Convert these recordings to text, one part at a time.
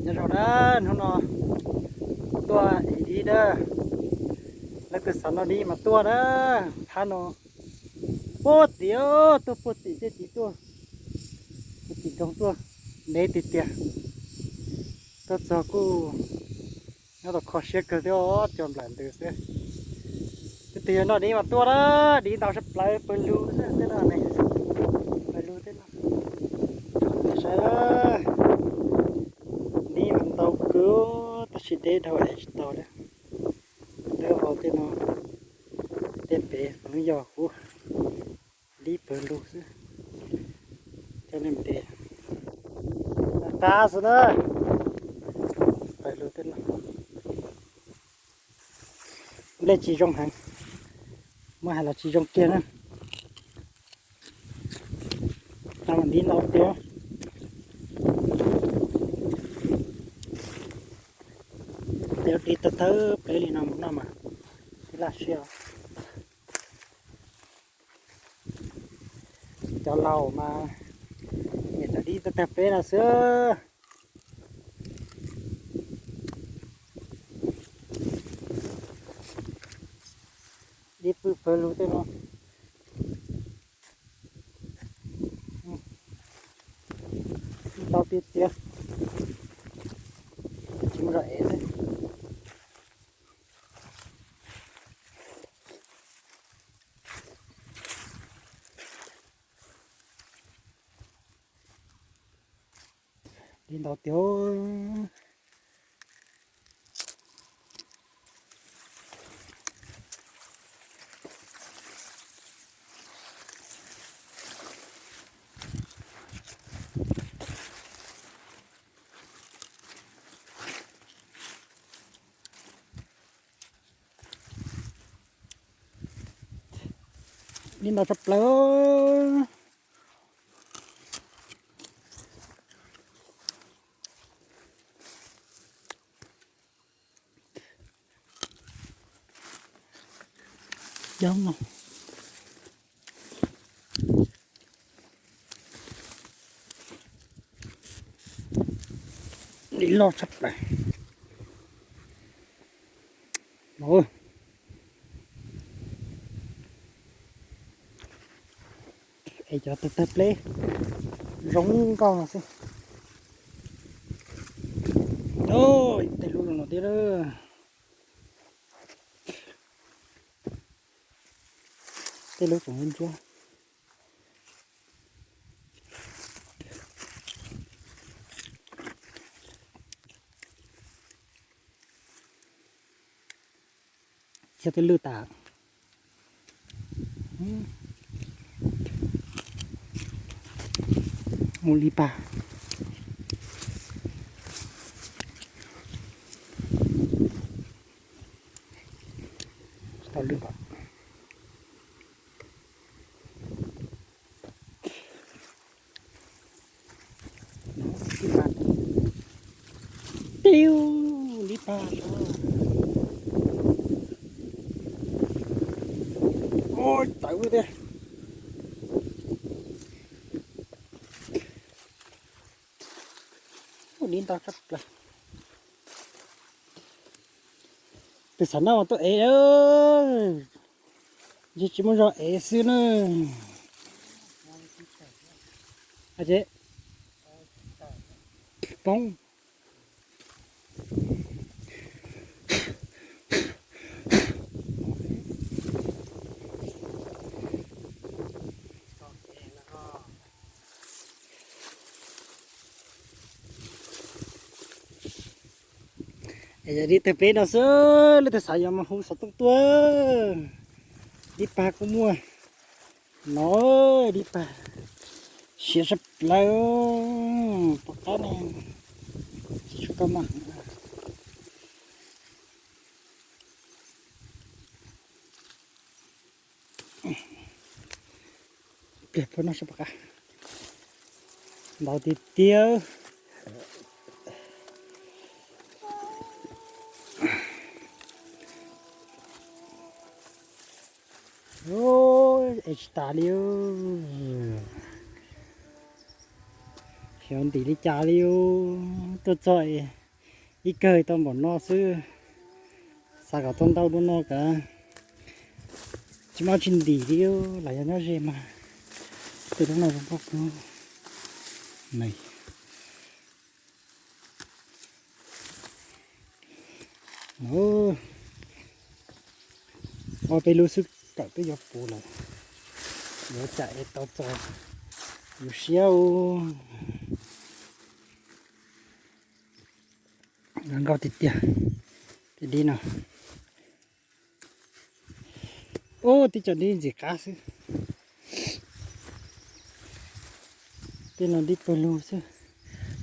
Nyob zoo na, hnub no tuaj ev dib na, leej twg xav noj dib mas tuaj na, phab no puag tim, tuaj puag tim tej tid tuaj, puag tim nroog tuaj, ntev tiag tiag, tuaj txog kuj nyob tau kho siab kawg thiab os, cov nplaim ntws xwb. Leej twg yuav noj dib mas tuaj na, dib ntau sab plaws pawg lug xwb tej no ne, pawg lug tej no. Saib, dib mas ntau kawg tab sis deb dhau es tsis tau li. Twb hau tej no, tej pem no yog kuv dib pawg lug xwb. Coj nej mus de qab xwb na. Pawg lug tej no. Nplej tsis zoo heev, muab hais los tsis zoo kiag na. Tau dib ntau tiag. Tej dib tawg tawg pleb li no mus noj mas tib laj siab. Cov laus mas nyiam cov dib tawg tawg pleb no xwb. Dib pw pawg lug tej no. Ntau tiag tiag. Tsis muaj zog ev xwb. Dib ntau tiag. Dib ntau tshaj plaws. Coob no. Dib loj tshaj plaws. Es cov tawg tawg pleb zoo nkauj no xwb. Tej lub zoo no thiab. Tej lub tseem ntsuab. Txhiab twb lwj tas. Mus li pag. Tsis tau lwj pam. Tiag, dib pag. Ua tawv tiag. Ua dib ntau tshaj plaws. Tus xav noj tuaj ev, ntshe tsis muaj zog ev xwb na. Poob. Es yog dib tawg pleb no xwb, leej twg xav yuav mas hu xov tooj tuaj. Dib pag kuj muaj no, dib pag siav sab plaws, tom qab ne, tsis tshua koj noj. Pliag pub noj sab pom qab. Ntau tiag tiag. Es tsis tas li. Xyov ntim li cas li. Tuaj txog Ib kawg tau npaum no xwb, xav kom tau ntau dua no kav, tsis muaj tsis ntim li, los yog nyob ze mas tej lub no zoo nkauj kawg. Ob peb lub xwb kawm twb yuav puv lawm, yuav cas es tau txog yus siab. Zoo nkauj tiag tiag, tej dib no. Ub, tib co dib ntxim qab xwb. Tej no dib pawg lug xwb.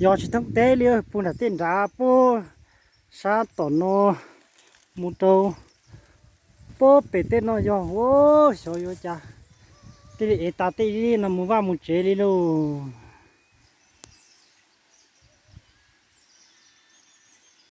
Yog tsis thoob teb li, puag nram tej nrad puag sab tom no mus rau puag pem tej no yog, xyov yuav cas, thiaj li ev tas tej dib no mus vaj mus tsev li lauj.